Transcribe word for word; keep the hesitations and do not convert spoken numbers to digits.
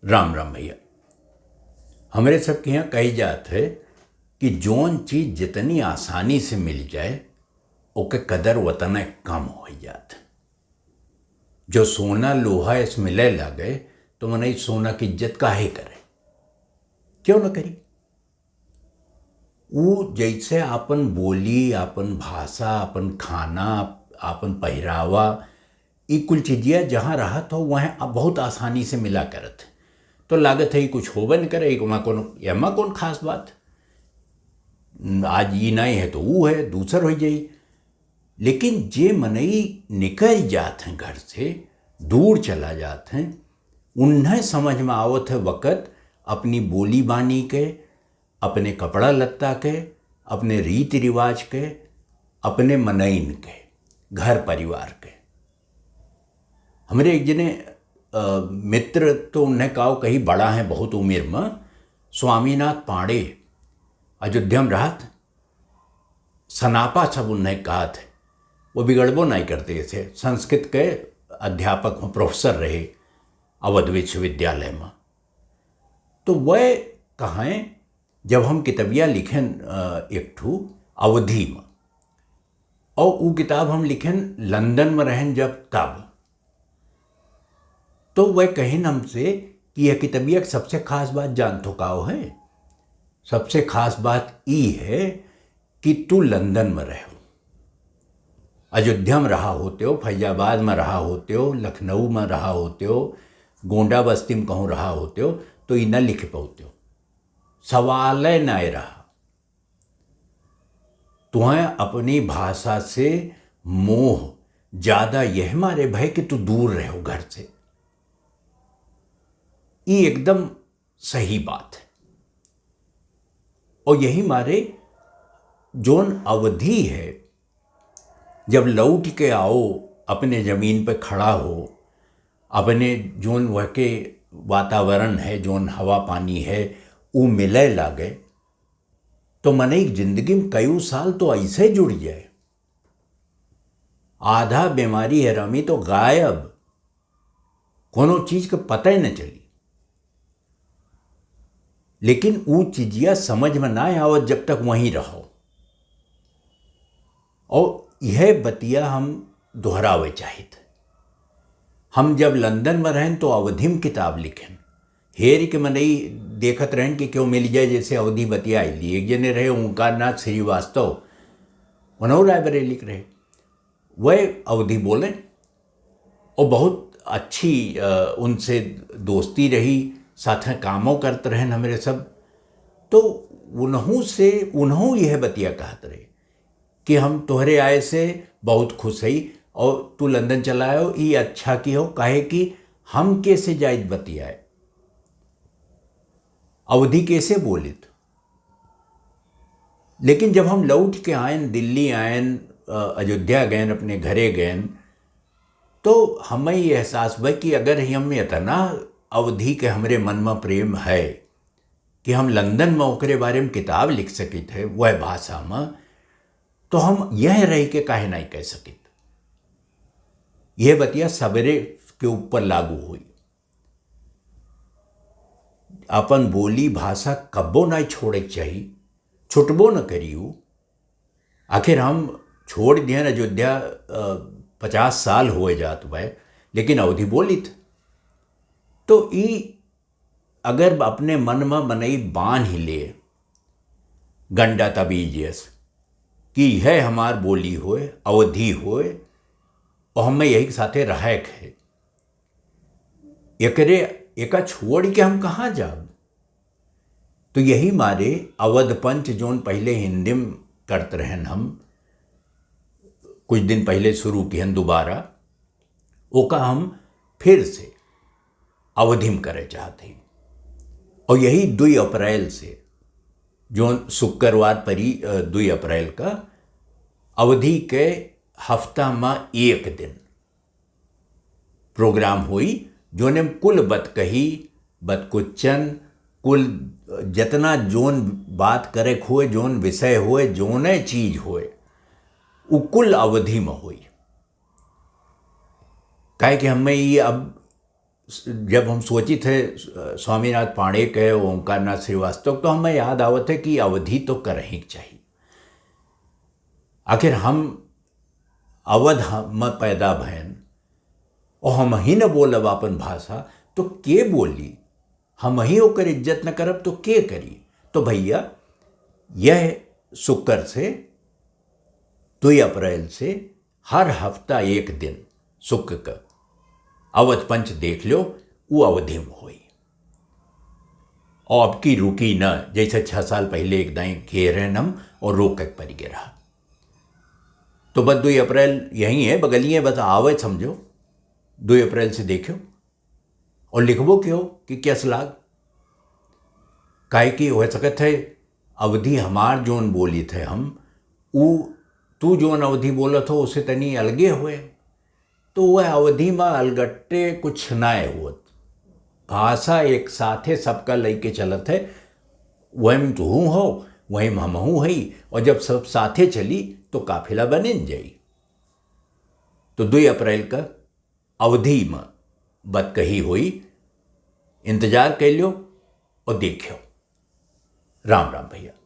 राम राम भैया। हमरे सबके यहाँ कही जात है कि जौन चीज जितनी आसानी से मिल जाए, ओके कदर वतने कम होइ जात। जो सोना लोहा एस मिले लागे, तो मनई सोना की इज्जत काहे करे? क्यों न करी? ऊ जैसे आपन बोली, आपन भाषा, आपन खाना, आपन पहिरावा, ई कुल चीजिया जहाँ रहत हो, वहाँ अब बहुत आसानी से मिला करत। तो लागत है, ई कुछ होबे न करे, एमा कौन, एमा कौन खास बात? आज ई नहीं है तो ऊ है, दूसर होइ जाई। लेकिन जे मनई निकल जात हैं घर से, दूर चला जात हैं, उन्हें समझ में आवत है वक़्त अपनी बोली बानी के, अपने कपड़ा लत्ता के, अपने रीति रिवाज के, अपने मनइन के, घर परिवार के। हमरे एक जने, अ, मित्र तो उन्हें काव कही बड़ा हैं बहुत उम्र में, स्वामीनाथ पांडे, अयोध्या में रहत, सनापा सब उन्हें कहत है, वो बिगड़बो नहीं करते थे। संस्कृत के अध्यापक हों, प्रोफेसर रहे अवध विश्वविद्यालय में। तो वह कहें, जब हम कितबिया लिखेन, अ, एक ठू अवधी में, और ऊ किताब हम लिखेन लंदन में रहन जब तब, तो वह कहिन हमसे कि यह कितबिया के सबसे खास बात जानत हो का है? सबसे खास बात ई है कि तू लंदन में रहो, अयोध्या में रहा होते हो, फैजाबाद में रहा होते हो, लखनऊ में रहा होते हो, गोंडा बस्ती में कहूँ रहा होते हो, तो ई न लिख पाते हो। सवाल न रहा। तुहें अपनी भाषा से मोह ज्यादा यह मारे भय कि तू दूर रहो घर से। ई एकदम सही बात है। और यही मारे जोन अवधी है, जब लौट के आओ, अपने जमीन पे खड़ा हो, अपने जोन वह के वातावरण है, जोन हवा पानी है, ऊ मिले लागे, तो मनई की जिंदगी में कई साल तो ऐसे जुड़ जाए। आधा बीमारी हरामी तो गायब, कोनो चीज के पता ही न चली। लेकिन ऊ चीजिया समझ में ना आवत जब तक वहीं रहो। और यह बतिया हम दोहरावे चाहित। हम जब लंदन में रहन तो अवधी में किताब लिखेन। हेर के मनई देखत रहन कि क्यों मिल जाए, जैसे अवधी बतिया आइली। एक जने रहे, ओंकारनाथ श्रीवास्तव, उन्हों रायबरेली के रहे, वह अवधी बोले और बहुत अच्छी, अ, उनसे दोस्ती रही, साथ में कामों करत रहन हमरे सब। तो उन्हों से, उन्हों यह बतिया कहत रहे कि हम तोहरे आए से बहुत खुश हई और तू लंदन चला आयो, ई अच्छा की हो, काहे कि हम कैसे जाइत बतियाए, अवधी कैसे बोलित। लेकिन जब हम लौट के आयन, दिल्ली आयन, अ, अयोध्या गयन, अपने घरे गयन, तो हमें ये एहसास हुआ कि अगर हम इतना अवधी के हमरे मन में प्रेम है कि हम लंदन में ओकरे बारे में किताब लिख सकित है वह भाषा में, तो हम यह रह के काहे नहीं कह सकित। यह बतिया सबरे के ऊपर लागू हुई। अपन बोली भाषा कब्बो नहीं छोड़े के चाही, छुटबो न करियो। आखिर हम छोड़ दिहन अयोध्या, अ, पचास साल हुए जात बा, लेकिन अवधी बोलित। तो ई अगर अपने मन में मनई बांध ले गंडा तबीज यस कि यह हमार बोली होए, अवधी होए, और हमें यही के साथे रहे के है, एकरे, एका छोड़ के हम कहाँ जाब? तो यही मारे अवध पंच जोन पहले हिंदी में करत रहन, हम कुछ दिन पहले शुरू किहन दोबारा, ओका हम फिर से अवधी में करे चाहत हई। और यही दुई अप्रैल से, जोन शुक्रवार परी, अ, दुई अप्रैल का, अवधी के हफ्ता में एक दिन प्रोग्राम होई, जोने में कुल बतकही, बतकुच्चन, कुल जितना जोन बात करे के होए, जोन विषय होए, जोने चीज होए, उ कुल अवधी में होई। काहे कि हमें ये अब जब हम सोचित है स्वामीनाथ पांडे के, ओंकारनाथ श्रीवास्तव, तो हमें याद आवत है कि अवधी तो करही के चाहिए। आखिर हम अवध ह-, में पैदा भयन और हम ही न बोलब आपन भाषा, तो के बोली? हम ही ओकर इज्जत न करब तो के करी? तो भैया, यह शुक्र से, दुई अप्रैल से हर हफ्ता एक दिन शुक्र क अवध पंच देख लो, उ अवधी में होई। और अब की रुकी न, जैसे छह साल पहले एक दाई किहे रहन हम और रोक के परि गए रहा। तो बस दुई अप्रैल यही है, बगलिए बस आवे समझो, दुई अप्रैल से देखो और लिखबो क्यों कि कैस लाग। काहे कि हो सकत है अवधी हमार जोन बोलित है हम, उ तू जोन अवधी बोलत हो, उसे तनी अलगे होए। तो वह अवधी में अलगट्टे कुछ नाय होत। भाषा एक साथे सबका लइके चलत है, वही में तू हो, वही में हमहू हई, और जब सब साथे चली, तो काफिला बनिन जाई। तो दुई अप्रैल का अवधी में बतकही होई, इंतजार कर लो और देखो। राम राम भैया।